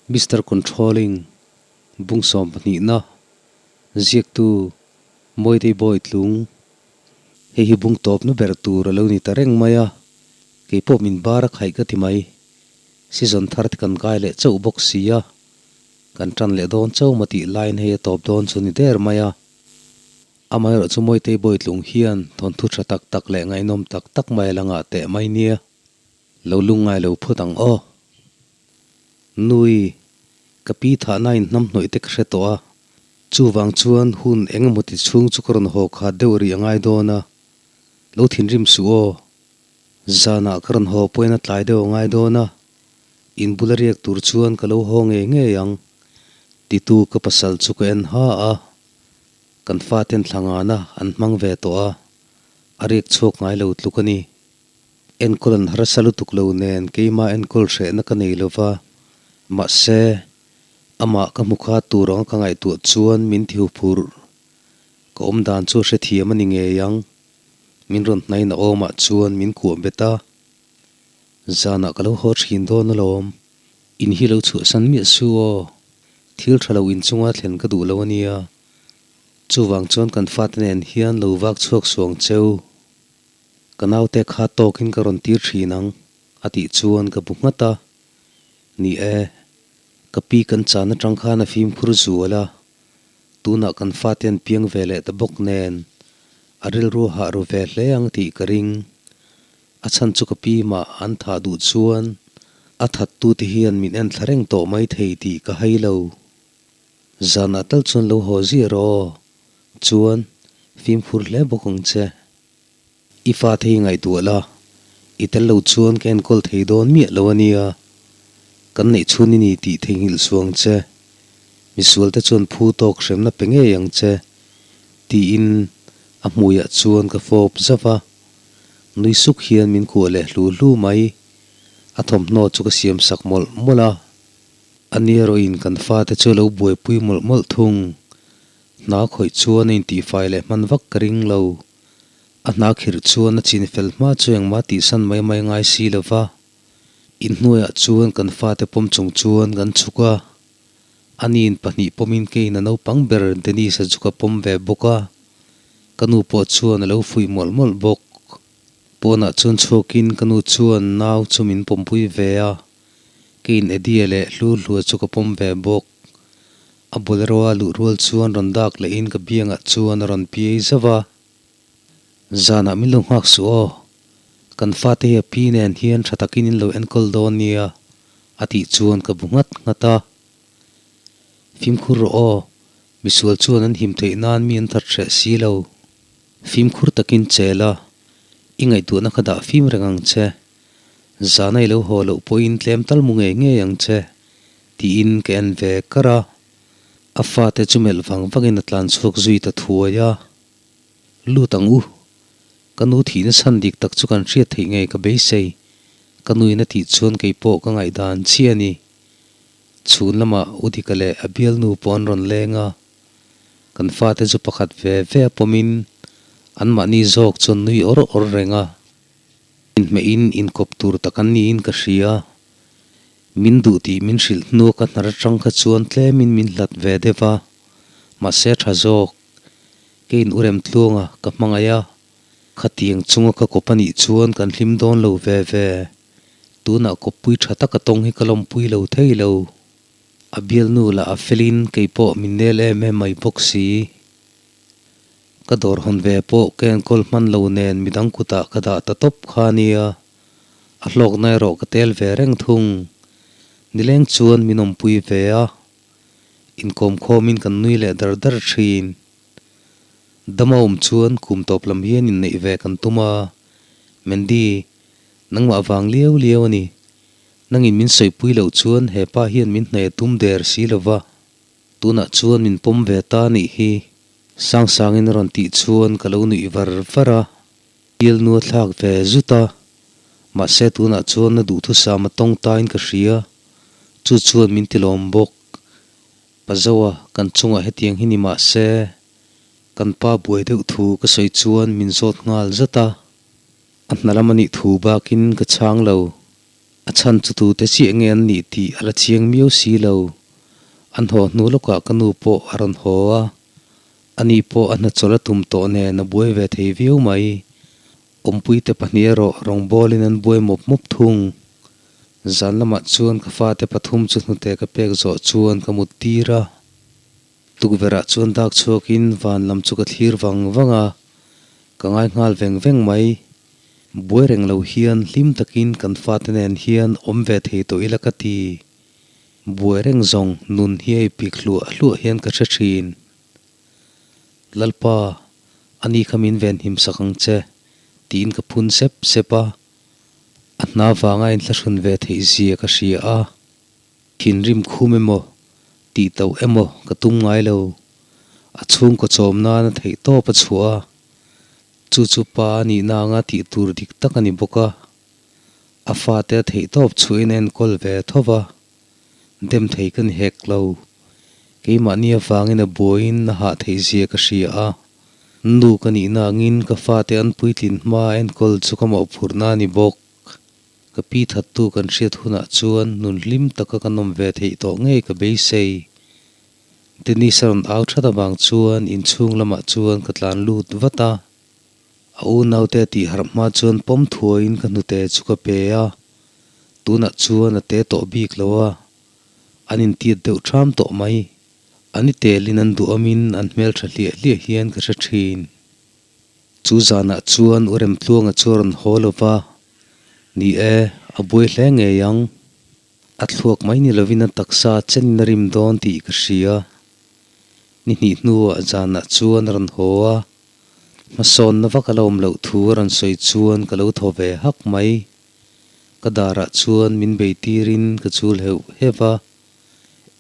Mister Controlling, Bung sawmpahnihna, Ziaktu, Mawitei Bawitlung, Hei hi bung tawpna ber tur a lo ni ta reng mai a, kei pawh min bar a khaih ka ti mai. Season thar te kan kai leh chauh bawk si a, kan tan leh dawn chauh maw tih laiin hei a tawp dawn chu ni der mai a. Amaherawh chu Mawitei Bawitlung hian thawnthu tha tak tak leh ngaihnawm tak tak mai a la ngah teh mai nia. Lo lungngai lo phawt ang aw. Nui, ka pi thahna in hnamhnawih te ka hre tawh a, chuvang chuan hun eng emaw ti chhung chu ka rawn haw khat deuh rih a ngai dawn a, lo thinrim suh aw. Zanah ka rawn haw pawhin a tlai deuh a ngai dawn a, in bula riak tur chuan ka lo haw ngei ngei ang, titu ka pasal chu ka en ha a, kan faten thlangana an hmang ve tawh a, a riak chhuak ngai lo tluk a ni. Enkawl an harsa lutuk lo nen keimah enkawl hrehna ka nei lo va, mahse, amah ka hmu kha tur anga ka ngaihtuah chuan min ti huphurh. Ka awm dan chu a hrethiam a ni ngei ang. Min rawn hnain a awmah chuan min kuah bet a, Zanah ka lo haw thin dawn alawm. In hi lo chhuahsan miah su aw. Thil tha lo inchunga thlen ka duh lo a nia. Chuvang chuan kan fate nen hian lo vak chhuak suang cheu. Ka naute kha tawkin ka rawn tir thin ang, a tih chuan ka bu nghat a. Ni e, ka pi kan chan atang khan a fimkhur zual a, tunah kan fate an piang ve leh ta bawk nen, a rilru hah ru ve hle ang tih ka ring. A chhan chu ka pi mah an thah duh chuan a thattute hian min en thla reng tawh mai thei tih ka hai lo. Zanah tal chuan lo haw ziah rawh aw, chuan fimkhur hle bawk ang che. I fate hi ngaihtuah la, i tel lo chuan ka enkawl thei dawn miah lo a nia. Kan neih chhun i ni tih theihnghilh suang che. Misualte chuan phu tawk hremna pe ngei ang che, tiin a hmuiah chuan ka fawp zauh a. Nui suk hian min kuah leh hlu hlu mai. A thawmhnaw chu ka siam sak mawlh mawlh a. A nia erawhin kan fate chu a lo buaipui mawlh mawlh thung. Hna khawih chuan a intihfai leh hman vak ka ring lo. A hna khirh chuan a chin fel hma chu engmah tihsan mai mai ngai si lo va. Inhnuaiah chuan kan fate pawm chung chuan kan chhuk a. Aniin pahnih pawmin keiin a naupang ber Denise-a chu ka pawm ve bawk a. Ka nu pawh chuan a lo fuih mawlh mawlh bawk. Pawnah chuan chhuakin ka nu chuan nau chu min pawmpui ve a. Keiin Eddie-a leh Hluhlua chu ka pawm ve bawk. A bolero a luh rual chuan rawn dak lehin ka biangah chuan a rawn piai zauh a. Zanah min lo nghak suh aw, kan fate hi a pi nen hian tha takin in lo enkawl dawn nia, a tih chuan ka bu nghat nghat a. Fimkhur rawh aw, misual chuan an him theih nan mi an that hreh si lo. Fimkhur takin chel a, i ngaihtuahna kha dah fim reng ang che. Zana i lo haw loh pawhin tlem tal mu ngei ngei ang che, tiin ka en ve kar a. A fate chu melh vang vangin a tlan chhuak zui ta thuai a. Lut ang u. Ka nu thihna chhan dik tak chu kan hriat theih ngei ka beisei. Ka nuin a tih chuan kei pawh ka ngaihdan chiah a ni. Chhun lamah U Dika leh a bialnu pawh an rawn leng a. Kan fate chu pakhat ve ve a pawmin anmahni zawk chuan nui awr awr reng a. Inhmeihin inkawp tur tak an niin ka hria. Min duh tih min hrilh hnu ka hnar atang kha chuan tlemin min hlat ve deuh a, mahse tha zawk. Kei in urem tluanga ka hmangaih a, khatiang chunga ka kawp a nih chuan kan hlim dawn lo ve ve. Tunah kawppui tha taka tawng hi ka lawmpui lo thei lo. A bialnu lah a felin kei pawh min nel em em mai bawk si. Ka dawr hawn ve pawh ka enkawl hman lo nen midang kutah ka dah ta tawp kha nia. A hlawkna erawh ka tel ve reng thung. Nileng chuan min awmpui ve a, inkawmkhawmin kan nui leh dar dar thin. Dama awm chuan kum tawp lam hian inneih ve kan tum a, Mandy, nangmah vang liau liau a ni. Nangin min sawipui loh chuan he pa hian min hnaih a tum der si lo va, tunah chuan min pawm ve ta a nih hi. Sangsangin a rawn tih chuan ka lo nuih var var a. Bialnu a thlak ve zut a, mahse tunah chuan na duhthusam a tawng tain ka hria, chu chuan min ti lawm bawk. Pazoa kan chungah hetiang hi ni mahse, kan pa buai deuh thu ka sawi chuan min zawt nghal zat a, a hna lam a nih thu bakin ka chhang lo. A chhan chu tute chiah nge an nih tih a la chiang miau si lo. An haw hnu lawkah ka nu pawh a rawn haw a, ani pawh a hnachawlh a tum tawh nen a buai ve thei viau mai. Awmpuite pahnih erawh rawngbawlin an buai mawp mawp thung. Zan lamah chuan ka fate pathum chu hnute ka pek zawh chuan ka mut tir a. Tukverhah chuan dak chhuakin van lam chu ka thlir vang vang a, ka ngai nghal veng veng mai. Buai reng lo hian hlim takin kan fate nen hian awm ve thei tawh ila ka ti. Buai reng zawng nun hi a ipik hluah hluah hian ka hre thin. Lalpa, ani kha min venhim sak ang che, tiin ka phun sep sep a. A hna vanga inthlahrun ve theih zia ka hria a. Thinrim khum emaw, tih tauh emaw ka tum ngai lo. A chhungkaw chawm nan a theih tawp a chhuah a, chu chu pa a nihna anga tih tur dik tak a ni bawk a. A fate a theih tawp chhuahin a enkawl ve tho va, dem thei ka ni hek lo. Keimahni avangin a buaiin a hah theih zia ka hria a, nu ka nihna angin ka fate an puitlin hma a enkawl chu ka mawhphurhna a ni bawk. Ka pi thattu kan hriat hunah chuan nun hlim taka kan awm ve theih tawh ngei ka beisei. Dennis a rawn au that avang chuan inchhung lamah chuan ka tlan lut vat a. A unaute a tih harh hma chuan pawm thuaiin ka hnute chu ka pe a, tunah chuan a te tawh bik lo a, an intiat deuh ṭham tawh mai. An i telin an duhawmin an hmelṭha hliah hliah hian ka hre ṭhin. Chu zanah chuan u Remtluanga chu a rawn haw lo va, Ni e, a buai hle ngei ang. A thluak mai ni lovin a taksa chenin a rim dawn tih ka hria. Ni hnih hnuah zanah chuan a rawn haw a, hmasawnna vak a la awm loh thu a rawn sawi chuan ka lo thaw ve hak mai. Ka darah chuan min bei tirin ka chul heuh heuh a,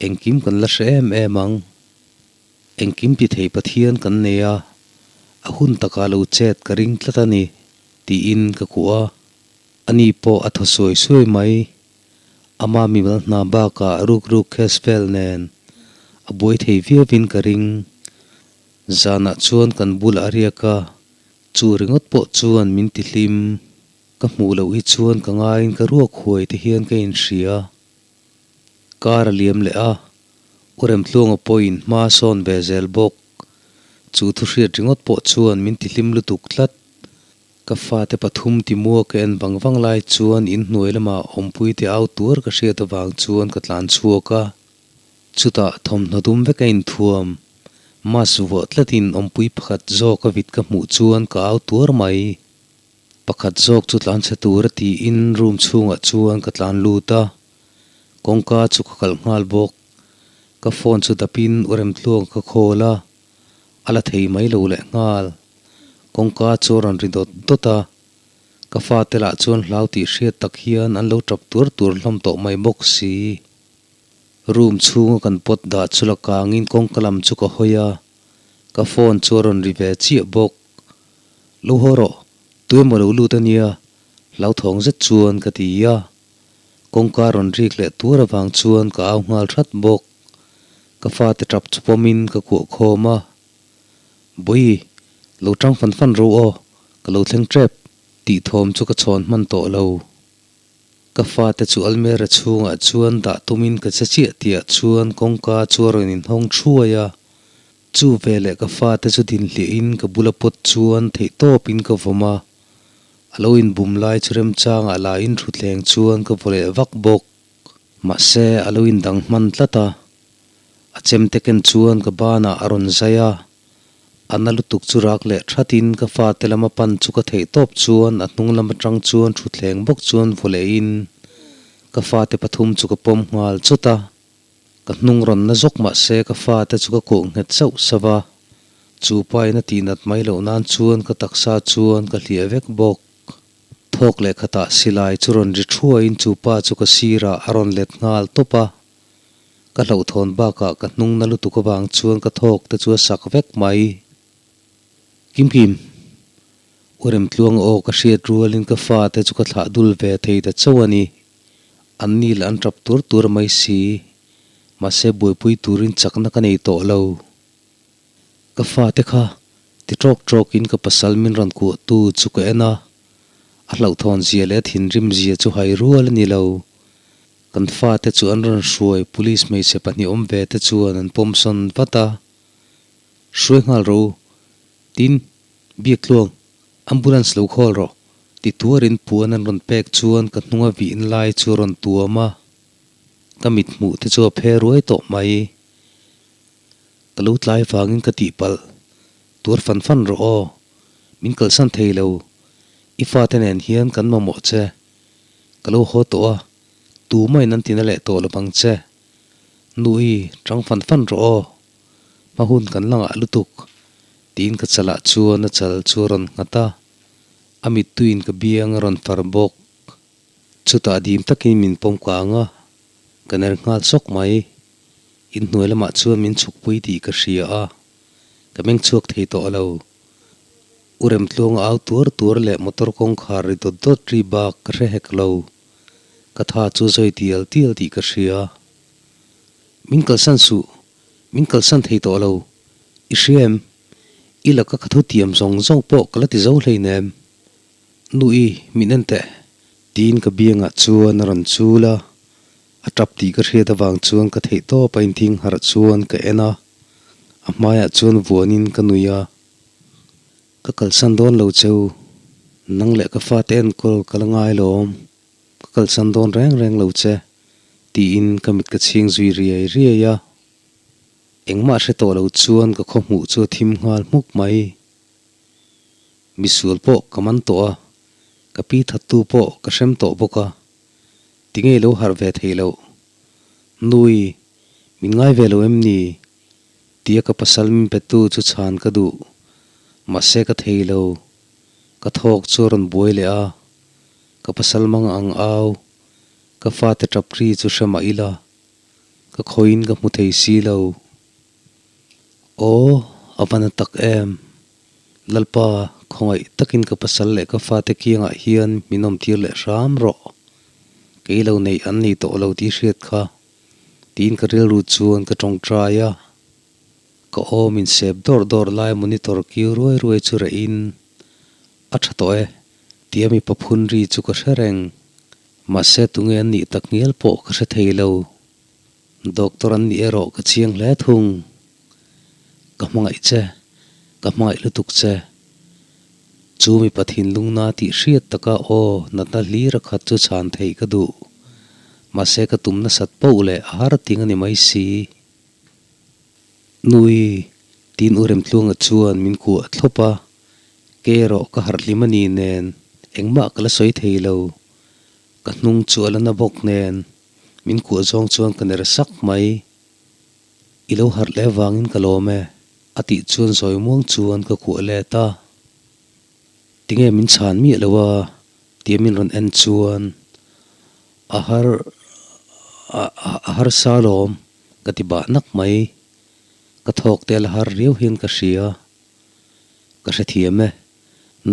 engkim kan la hre em em ang. Engkim ti thei Pathian kan nei a, a hun takah lo chet ka ring tlat a ni, tiin ka kuah a. Ani pawh a thaw suai suai mai. Ama mimal hna bakah ruk ruk case vel nen a buai thei viauin ka ring. Zanah chuan kan bulah a riak a, chu ringawt pawh chuan min ti hlim. Ka hmuh loh hi chuan ka ngaiin ka ruak huai te hian ka inhria. Kar a liam leh a, U Remtluanga pawhin hma a sawn ve zel bawk. Chu thu hriat ringawt pawh chuan min ti hlim lutuk tlat. Ka fate pathum ti mua ka en vang vang lai chuan in hnuai lamah awmpui te au tuar ka hriat avang chuan ka tlan chhuak a. Chutah thawmhnaw dum vek a inthuam. Mask vuah tlatin awmpui pakhat zawk a vit ka hmuh chuan ka au tuar mai. Pakhat zawk chu tlan chhe tur a tiin room chhungah chuan ka tlan lut a, kawngka chu ka kalh nghal bawk. Ka phone chu dapin u Remtluang ka call a, a la thei mai lo leh nghal. Kawngka chu a rawn ri dawt dawt a, ka fate lah chuan hlau tih hriat tak hian an lo tap tuar tuar hlawm tawh mai bawk si. Room chhunga kan pot dah chu la kangin kawngka lam chu ka hawi a, ka phone chu a rawn ri ve chiah bawk. Lo haw rawh, tuemaw lo lut a nia, hlauthawng zet chuan ka ti a. Kawngka rawn rik leh tuar avang chuan ka au nghal hrat bawk. Ka fate tap chu pawmin ka kuah khawm a. Bawi, lo tang fan fan ro aw, ka lo thleng tep, tih thawm chu ka chhawn hman tawh lo. Ka fate chu almera chhungah chuan dah tumin ka che chiah tihah chuan kawngka chu a rawn inhawng thuai a. Chu veleh ka fate chu dinhliahin ka bula pawt chuan theihtawpin ka vawm a, a lo inbum lai chu remchangah lain thutthleng chuan ka vaw leh vak bawk. Mahse, a lo indang hman tlat a, a chemte ken chuan ka banah a rawn zai a, a na lutuk chu rak leh thatin ka fate lama pan chu ka theihtawp chuan a hnung lam atang chuan thutthleng bawk chuan vaw lehin ka fate pathum chu ka pawm nghal chawt a. Ka hnung rawn na zawk mah se ka fate chu ka kuh nghet sauh sauh a, chu pa in a tihnat mai loh nan chuan ka taksa chuan ka hliah vek bawk. Thawk leh khatah silai chu rawn ri thuaiin chu pa chu ka sirah a rawn let nghal tawp a, ka hlauhthawn bakah ka hnung na lutuk avang chuan ka thawk te chu a sak vek mai. Kim Kim! U Remtluang aw ka hriat rualin ka fate chu ka thlah dul ve thei ta chauh a ni. An ni lah an tap tur tur mai si, mahse buaipui turin chakna ka nei tawh lo. Ka fate kha ti tawk tawkin ka pasal min rawn kuah tu chu ka en a, A hlauhthawn zia leh a thinrim zia chu hai rual a ni lo. Kan fate chu an rawn hruai, police hmeichhe pahnih awm ve te chuan an pawm sawn vat a. Hruai nghal rawh u. Tin, biak tluang, ambulance lo khawl rawh, ti tuarin puan an rawn pek chuan ka hnunga vihna lai chu a rawn tuam a. Ka mit hmuh te chu a phe ruai tawh mai. Ka lo tlai vangin ka tihpalh. Tuar fan fan rawh aw. Min kalsan thei lo. I fate nen hian kan mamawh che. Ka lo haw tawh a, tumah in an tina leh tawh lo vang che. Nui, tang fan fan rawh aw. Hma hun kan la ngah lutuk. Tiin ka chalah chuan a chal chu a rawn nghat a. A mittuiin ka biang a rawn far bawk. Chutah dim takin min pawm kang a, ka ner nghal sawk mai. Inhnuai lamah chuan min chhukpui tih ka hria a, ka meng chhuak thei tawh lo. U Remtluanga au tuar tuar leh motor kawngkhar ri dawt dawt ri bak ka hre hek lo. Ka tha chu zawi tial tial tih ka hria. Min kalsan suh, min kalsan thei tawh lo. I hria em? I laka ka thutiam zawng zawng pawh ka la ti zo hleinem. Nui, min en teh. Tiin ka biangah chuan a rawn chul a, a tap tih ka hriat avang chuan ka theih tawp a inthing harh chuan ka en a, a hmaiah chuan vuanin ka nui a. Ka kalsan dawn lo cheu, nang leh ka fate enkawl ka la ngai lawm, ka kalsan dawn reng reng lo che, tiin ka mit ka chhing zui riai riai a. Engmah hre tawh lo chuan ka khaw hmuh chu a thim nghal hmuk mai. Misual pawh ka man tawh a, ka pi thattu pawh ka hrem tawh bawk a, tinge i lo harh ve theih loh? Nui, min ngai ve lo em ni? Tia ka pasal min petu chu chhan ka duh, mahse ka thei lo. Ka thawk chu a rawn buai leh a, ka pasal mang ang au, ka fate tap ri chu hre mah ila, ka khawiin ka hmu thei si lo. Aw, a va na tak em! Lalpa, khawngaih takin ka pasal leh ka fate kiangah hian min awmtir leh hram rawh. Kei lo neih an nei tawh lo tih hriat kha. Tiin ka rilru chuan ka tawngtai a. Ka aw min sep dawrh dawrh lai monitor kiu ruai ruai chu rehin a tha tawh e tia mipa phun ri chu ka hre reng. Mahse tunge an nih tak ngial pawh ka hre thei lo. Doctor an nih erawh ka chiang hle thung. Ka hmangaih che, ka hmangaih lutuk che. Chu mipa thinlungna tih hriat taka aw natna hlir a khat chu chhan theih ka duh. Mahse ka tum nasat poh leh a har ting a ni mai si. Nui, tiin U Remtluanga chuan min kuah thlawp a, Ke erawh ka harh hlim a ni nen engmah ka la sawi thei lo. Ka hnung chu a la na bawk nen min kuah zawng chuan ka ner sak mai. I lo harh leh vangin ka lawm e, a tih chuan zawi muang chuan ka kuah let a. Tinge min chhan miah lo a? tia min rawn en chuan a har a harsa alawm ka ti bah nak mai. Ka thawk te a la har riau hian ka hria. Ka hrethiam e,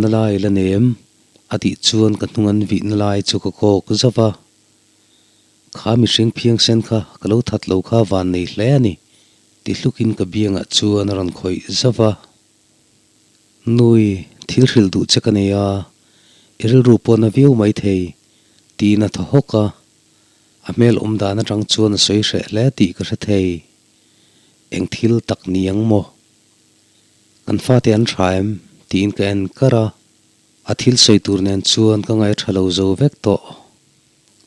na lai la nem a tih chuan ka hnung an vihna lai chu ka kawk zauh a. Kha mihring phiangsen kha ka lo that lo kha van nei hle a ni, ti hlukin ka biangah chuan a rawn khawih zauh a. Nui, thil hrilh duh che ka nei a, i rilru pawh na viau mai thei, tiin a thaw hawk a. A hmel awm dan atang chuan a sawi hreh hle tih ka hre thei. Eng thil tak ni ang maw? Kan fate an tha em? tiin ka en kar a. A thil sawi tur nen chuan ka ngaihṭha lo zo vek tawh.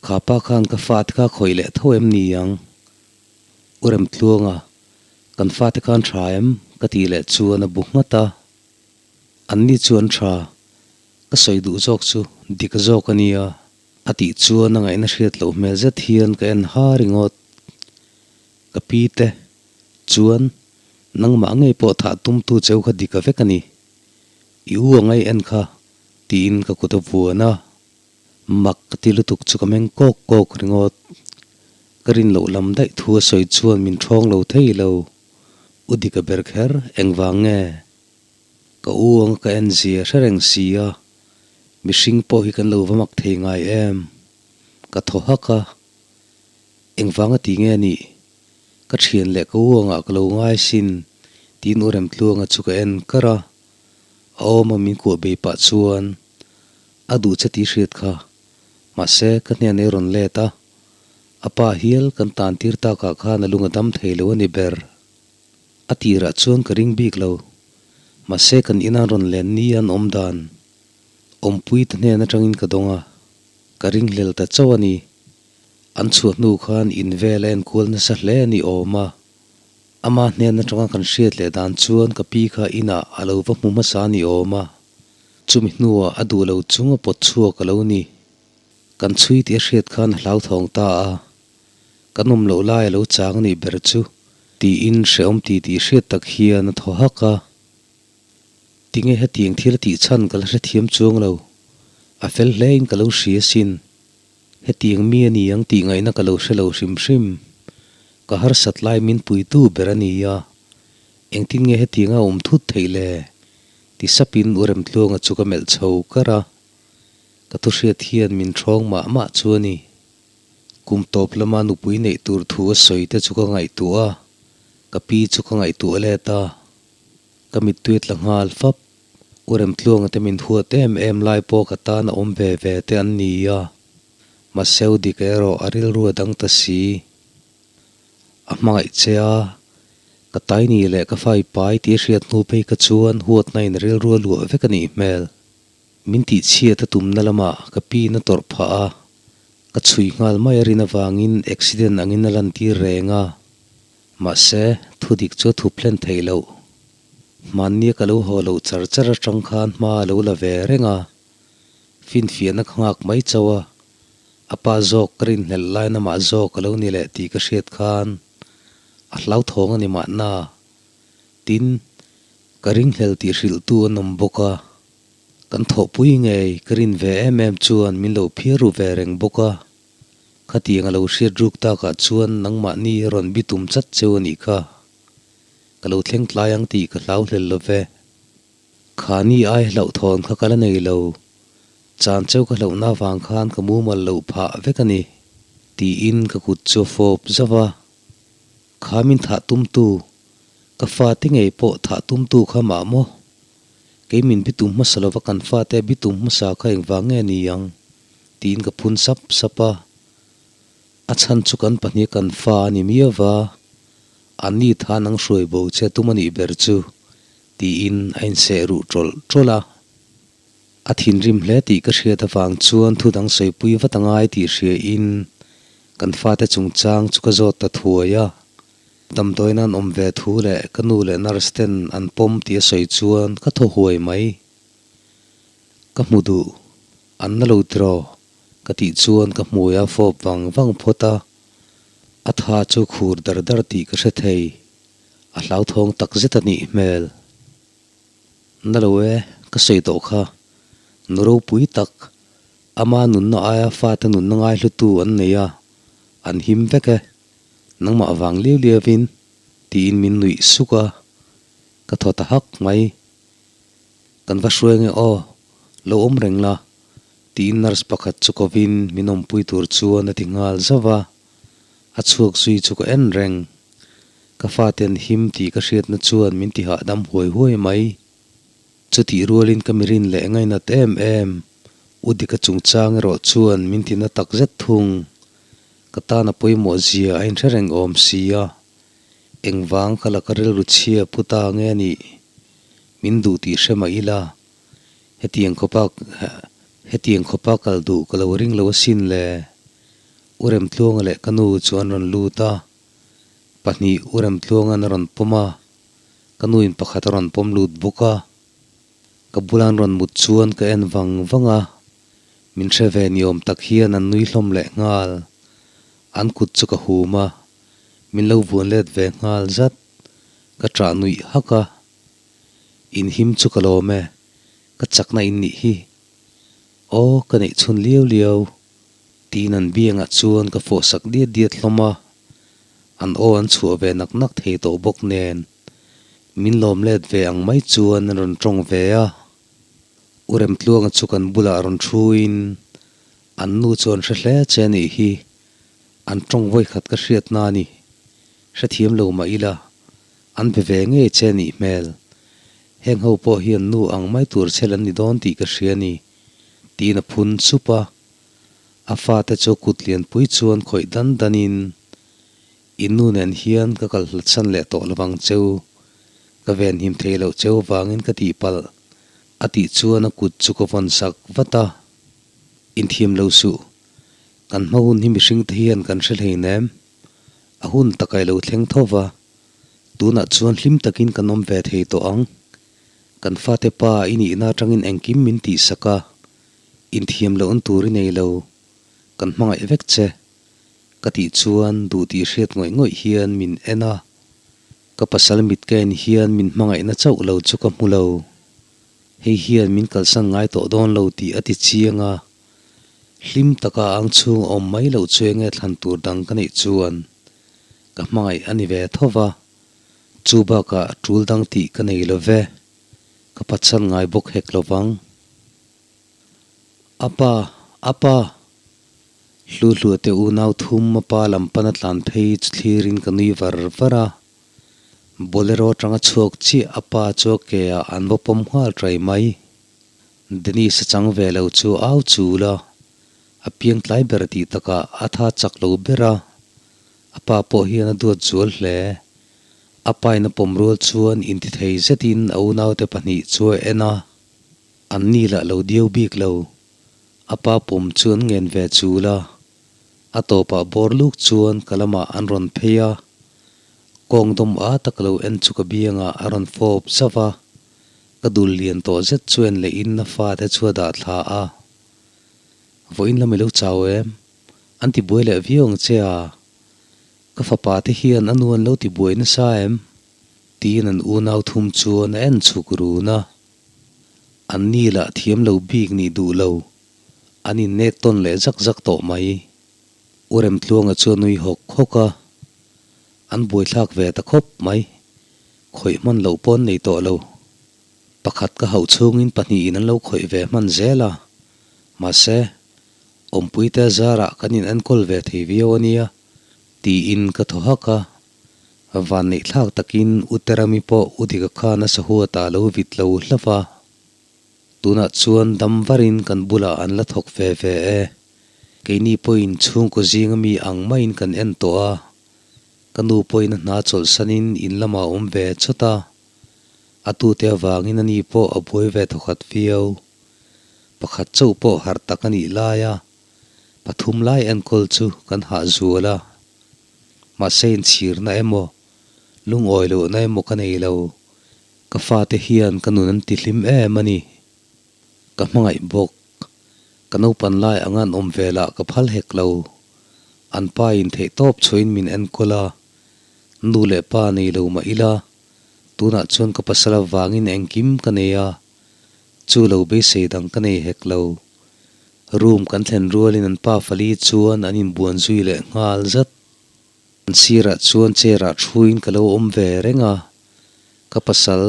Kha pa khan ka fate kha khawih leh tho em ni ang? U Remtluanga, kan fate khan tha em? ka tih leh chuan a bu nghat a. Anni chu an tha. Ka sawi duh zawk chu dik zawk a nia. A tih chuan a ngaihna hriat loh hmel zet hian ka en ha ringawt. Ka pi te chuan nangmah ngei pawh thah tumtu cheu kha dik a vek a ni. I u a ngai en kha tiin ka kut a vuan a. Mak ka ti lutuk chu ka meng kawk kawk ringawt. Ka rin loh lam daih thu a sawi chuan min ṭhawng lo thei lo. U Dika ber kher engvang nge? Ka u anga ka en zia hre reng si a, mihring pawh hi kan lo va mak thei ngai em? Ka thaw hak a, engvang a ti nge nih? Ka ṭhian leh ka u angah ka lo ngai sin tiin U Remtluanga chu ka en kar a, a awma min kuah bei pah chuan. A duh che tih hriat kha. Mahse, ka hnen ei rawn let a. A pa hial kan tan tir takah khan a lung a dam thei lo a ni ber. A tirah chuan ka ring bik lo. Mahse, kan ina rawn len ni an awm dan awmpui ta hnen atangin ka dawng a, ka ringhlel ta chauh a ni. An chhuah hnu khan in vel a enkual nasa hle a ni awm a. Ama hnen atanga kan hriat leh dan chuan ka pi kha inah a lo va hmu hmasa a ni awm a. Chumi hnuah a duh lo chung a pawt chhuak a lo ni. Kan chhui tih a hriat khan a hlauthawng ta a. Kan awm loh lai a lo chang a nih ber chu tiin hrehawm ti tih hriat tak hian a thaw hak a. Tinge hetiang thil a tih chhan ka la hrethiam chuang lo. A fel hlein ka lo hria sin. Hetiang mi a ni ang tih ngaihna ka lo hre lo hrim hrim. Ka harsat lai min puitu ber a ni a. Engtin nge hetiang a awm thut theih le? Ti sapin u Remtluanga chu ka melh chho kar a. Ka thuhriat hian min ṭhawng mah mah chu a ni. Kum tawp lama nupui neih tur thu a sawi te chu ka ngaihtuah a, ka pi chu ka ngaihtuah let a. Ka mittui tla nghal fap. U Remtluanga te min huat em em lai pawh ka tan a awm ve ve te an ni a. Mahse u dik erawh a rilru a dang ta si. A hmangaih che a, ka taini leh ka fai pai tih a hriat hnu phei kha chuan huatna in rilru a luah vek a nih hmel. Min tihchhiat a tumna lamah ka pin a tawrh phah a, ka chhui nghal mai a rin avangin accident angin a lantir reng a. Mahse, thu dik chu a thup hlen theih loh. Hmannia ka lo haw loh char char atang khan hma a lo la ve reng a, finfiahna ka nghak mai chauh a, a pa zawk ka rinhlelh lai namah zawk a lo ni leh tih ka hriat khan a hlauthawng a ni mahna. Tin, ka ringhlel tih hrilhtu an awm bawk a, kan thawhpui ngei ka rin ve em em chuan min lo phiar ru ve reng bawk a. Khatiang a lo hriat ruk takah chuan nangmahni a rawn bitum chat cheu a nih kha. Ka lo thleng tlai ang tih ka hlau hlel lo ve. Khani ai hlauhthawn kha ka la nei lo. Chan cheu ka hlauhna avang khan ka mumal loh phah vek a ni, tiin ka kut chu a fawp zauh a. Kha min thah tumtu, ka fate ngei pawh thah tumtu kha mah maw? Kei min bitum hmasa lova kan fate bitum hmasa kha engvang nge ni ang? Tiin ka phun sap sap a. A chhan chu kan pahnih kan fa a ni miau va, anni tha nang hruai bo che tum a nih ber chu, tiin a inseh ruh tawlh tawlh a. A thinrim hle tih ka hriat avang chuan thu dang sawipui vat a ngai tih hriain kan fate chungchang chu ka zawt ta thuai a. Damdawiin an awm ve thu leh ka nu leh nurse ten an pawm tih a sawi chuan ka thaw huai mai. Ka hmu duh, an na lo tiraw? Ka tih chuan ka hmui a fawp vang vang phawt a, a tha chu khur dar dar tih ka hre thei. A hlauthawng tak zet a nih hmel. Na lo e, ka sawi tawh kha. Nu ropui tak, ama nunna aia fate nunna ngaihlutu an nei a, an him vek e. Nangmah vang liau liauin tiin min nuih suk a, ka thaw ta hak mai. Kan va hruai nge aw, lo awm reng la, tiin nurse pakhat chu kovin min awmpui tur chuan a ti nghal zauh a, a chhuak zui chu ka en reng. Ka fate an him tih ka hriatna chuan min ti hahdam huai huai mai. Chutih rualin ka mirin leh ngainat em em, U Dika chungchang erawh chuan min ti na takzet thung. Ka tan a pawimawh zia a inhre reng awm si a, engvang ka laka rilru chhia pu ta nge a nih? Min duh tih hre mah ila, hetiang khawpa hetiang khawpa kal duh ka lo ring lo asin le. U Remtluanga leh ka nu chu an rawn lut a, pahnih U Remtluanga'n a rawn pawm a, ka nuin pakhat a rawn pawm lut bawk a. Ka bula an rawn mut chuan ka en vang vang a, min hre ve ni awm tak hian an nui hlawm leh nghal. An kut chu ka hum a, min lo vuan let ve nghal zat. Ka ṭah nuih hak a, In him chu ka lawm e, ka chakna in nih hi. Aw, ka neih chhun liau liau. Tiin an biangah chuan ka fawh sak diat diat hlawm a, an aw an chhuah ve nak nak thei tawh bawk nen. Min lawm let ve ang mai chuan an rawn tawng ve a. U Remtluanga chu kan bulah rawn thuin, An nu chu an hre hle che a nih hi, an tawng vawikhat ka hriat na a ni. Hrethiam lo mah ila, an be ve ngei che a nih hmel. Heng ho pawh hian nu ang mai tur chhel an ni dawn tih ka hria a ni. Tiin a phun sup a. A fate chu kut lianpui chuan khawih dan danin, I nu nen hian ka kal hlat san leh tawh lovang cheu, ka venhim thei loh cheu vangin ka tihpalh, a tih chuan a kut chu ka vawn sak vat a. Inthiam lo suh, kan hma hun hi mihring te hian kan hre hleinem, a hun tak a i lo thleng tho va, tunah chuan hlim takin kan awm ve thei tawh ang. Kan fate pa i nihna atangin engkim min tihsak a, inthiam lohna tur i nei lo, kan hmangaih vek che, ka tih chuan duh tih hriat ngawih ngawih hian min en a, ka pasal mit ka en hian min hmangaihna chauh lo chu ka hmu lo. Hei hian min kalsan ngai tawh dawn lo tih a ti chiang a, hlim taka ang chhung a awm mai loh chu enge thlan tur dang ka neih chuan ka hmangaih a ni ve tho va, chu bakah tul dang tih ka nei lo ve, ka phatsan ngai bawk hek lo vang. A pa, a pa! Hluhluah te unau thum a pa lam pana tlan phei chu thlirin ka nui var var a. Bolero atanga chhuak chiah a pa chu a ke ah an va pawm nghal ṭai mai. Dennis a chang ve lo chu au chul a, a piang tlai ber tih takah a tha chak lo ber a, a pa pawh hian a duat zual hle. A pain a pawm rual chuan intithei zetin a unaute pahnih chu a en a, an ni lah lo diau bik lo. A pa pawm chu an ngen ve chul a, a tawpah bawr luk chuan ka lamah an rawn phei a, kawng dawm a tak lo en chu ka biangah a rawn fawp zauh a, ka dul lian tawh zet chu en leh in a fate chu a dah thla a. Vawiin lam i lo chau em? An ti buai leh viau ang che a, ka fapa te hian a nu an lo ti buai nasa em? Tiin an unau thum chuan a en chhuk run a. An ni lah thiam lo bik nih duh lo, an innek tawn leh zak zak tawh mai. U Remtluanga chu a nui hawk hawk a, an buaithlak ve ta khawp mai. Khawih hman loh pawh an nei tawh lo. Pakhat ka hauh chhungin pahnihin an lo khawih ve hman zel a, mahse, awmpuite zarah kan in enkawl ve thei viau a nia, tiin ka thaw hak a. Vanneihthlak takin U Terami pawh U Dika khan a sahuat ah lo vit lo hlauh a. Tunah chuan dam varin kan bulah an la thawk ve ve e. Keini pawhin chhungkaw zinga mi ang maiin kan en tawh a. Ka nu pawhin a hna chawlhsanin in lamah a awm ve chawt a. A tute avangin ani pawh a buai ve thawkhat viau. Pakhat chauh pawh harh tak a nih laia pathum lai enkawl chu kan hah zual a. Mahse inchhirna emaw, lungawi lohna emaw ka nei lo. Ka fate hian ka nun an ti hlim em a ni. Ka hmangaih bawk. Ka naupan lai anga an awm ve lah ka phal hek lo. An pa in theih tawp chhuahin min enkawl a. Nu leh pa nei lo mah ila, tunah chuan ka pasal avangin engkim ka nei a. Chu lo beisei dang ka nei hek lo. Room kan thlen rualin an pa fali chuan an inbuan zui leh nghal zat. An sirah chuan chair ah thuin ka lo awm ve reng a, ka pasal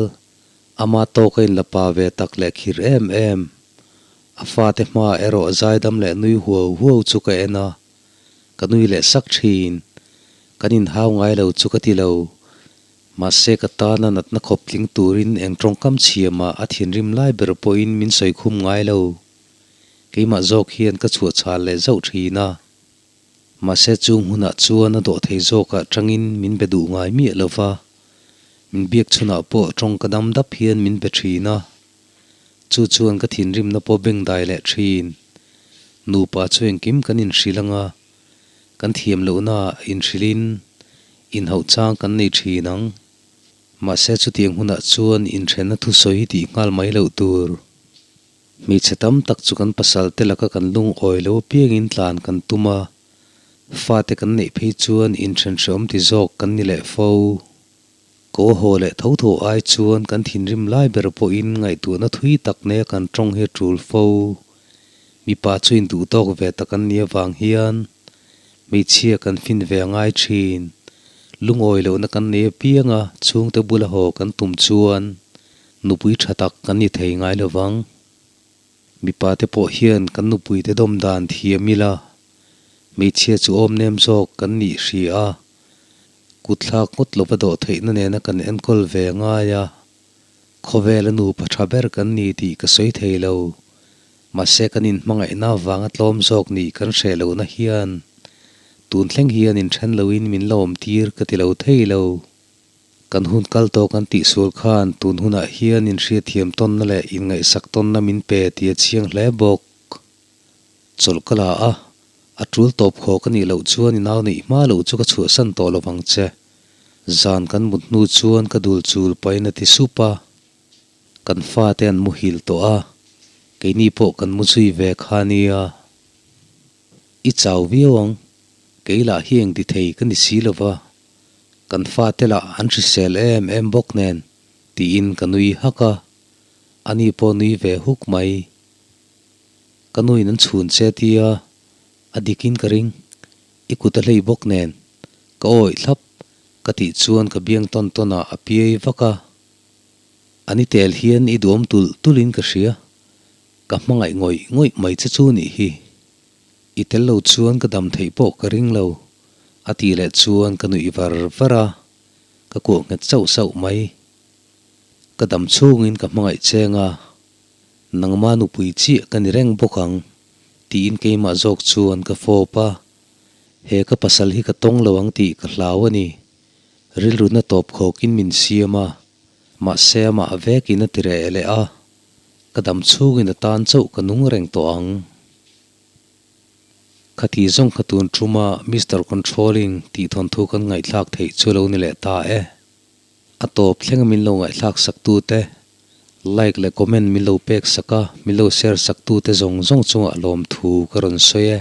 ama tawk a inla pa ve tak leh khir em em. A fate hmaah erawh zaidam leh nui huau huau chu ka en a, ka nui leh sak thin. Kan inhau ngai lo chu ka ti lo. Mahse ka tana natna khawp tling turin eng tawngkam chhiamah a thinrim lai ber pawhin min sawi khum ngai lo. Keimah zawk hian ka chhuah chhal leh zauh thin a. Mahse chung hunah chuan a dawh thei zawkah tangin min be duh ngai miah lo va, min biak chhunah pawh tawng ka dam dap hian min be thin a. Chu chuan ka thinrimna pawh beng dai leh thin. Nupa chu engkim kan inhrilh anga, kan thiam lohnaah inhrilhin inhauh chang kan nei thin ang. Mahse chutiang hunah chuan inthenna thusawi tih nghal mai loh tur. Hmeichhe tam tak chu kan pasal te laka kan lungawi lo apiangin tlan kan tum a, fate kan neih phei chuan inthenhreawm ti zawk kan ni leh fo. Ko haw leh tho tho ai chuan kan thinrim lai ber pawhin ngaihtuahna thui tak neia kan tawng hi a tul fo. Mipa chu induh tawk ve tak an nih avang hian hmeichhia kan fin ve a ngai thin. Lungawi lohna kan nei apianga chhungte bula haw kan tum chuan Nupui tha tak kan ni thei ngai lo vang. Mipa te pawh hian kan nupui te dawm dan thiam ila, hmeichhia chu awm nem zawk kan nih hri a, kutthlak ngawt lova dawh theihna nena kan enkawl ve ngai a, khawvela nupa tha ber kan ni tih ka sawi thei lo. Mahse kan inhmangaihna avanga tlawm zawk nih kan hreh lohna hian tun thleng hian inthen loin min la awm tir ka ti lo thei lo. Kan hun kal tawh kan tihsual khan tun hunah hian inhriatthiam tawnna leh inngaihsak tawnna min pe tih a chiang hle bawk. Chawlh ka la a, a tul tawp khawk a nih loh chuan i nau neih hma loh chu ka chhuahsan tawh lo vang che. Zan kan mut hnu chuan ka dul chul pahin a ti sup a. Kan fate an muhil tawh a, keini pawh kan mu zui ve kha nia. I chau viau ang, kei lah hi eng ti thei ka ni si lo va, kan fate lah an hrisel em em bawk nen tiin ka nui hak a, ani pawh nui ve huk mai. Ka nuin an chhun che tia a dikin ka ring, i kut a hlei bawk nen ka awih thlap ka tih chuan ka biang tawn tawn ah a piai vak a. Ani tel hian i duam tulh tulh in ka hria, ka hmangaih ngawih ngawih mai che chu nih hi. I tel lo chuan ka dam theih pawh ka ring lo, a tih leh chuan ka nuih var var a, ka kuah nghet sauh sauh mai. Ka dam chhungin ka hmangaih cheng a, nangma nupui chiah ka ni reng bawk ang, tiin keimah zawk chuan ka fawp a, he ka pasal hi ka tawng lo ang tih ka hlau a ni. Rilruna tawp khawkin min siam a, mahse amah vekin a ti reh leh a, ka dam chhungin a tan chauh ka nung reng tawh ang. Khati zawng kha tun tuma Mister Controlling tih thawnthu kan ngaihthlak theih chu lo ni leh ta e. A tawp thlenga min lo ngaihthlak sak tute, like leh comment min lo pek sak a, min lo share sak tute zawng zawng chungah lawmthu ka rawn sawi e.